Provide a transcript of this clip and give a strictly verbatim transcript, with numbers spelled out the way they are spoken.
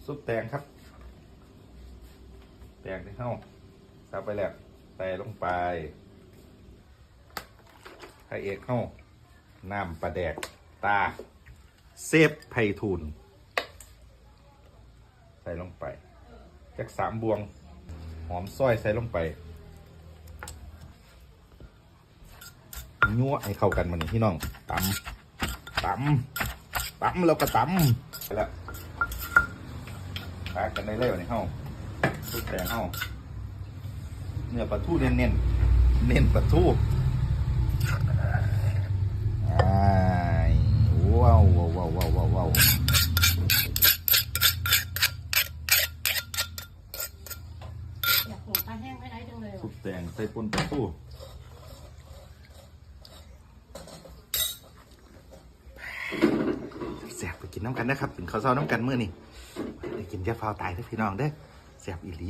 ซุปแตงครับ แตงที่เฮาสับไปแล้ว ใส่ลงไป พระเอกเฮา น้ำปลาแดกตาเซฟไพฑูรย์ ใส่ลงไป จักสามบ่วง หอมซอยใส่ลงไป ยั่วให้เข้ากันมานี่พี่น้อง ตำ ตำ ตำแล้วก็ตำ ไปละ ตักกันได้เลยวันนี้เฮา ซุปแตงเฮา เนื้อปลาทูเน้นๆ เน้นปลาทู อ้าย ว้าว ว้าว ว้าว ว้าว ว้าว ว้าว อยากหัวปลาแห้งไอ้ไอ้จังเลย ซุปแตงใส่ป่นปลาทู แซ่บไปกินน้ำกันนะครับ กินข้าวเช้าน้ำกันมื้อนี้ ไปกินจะฟ้าวตายเด้อพี่น้องเด้อ แซ่บอีหลี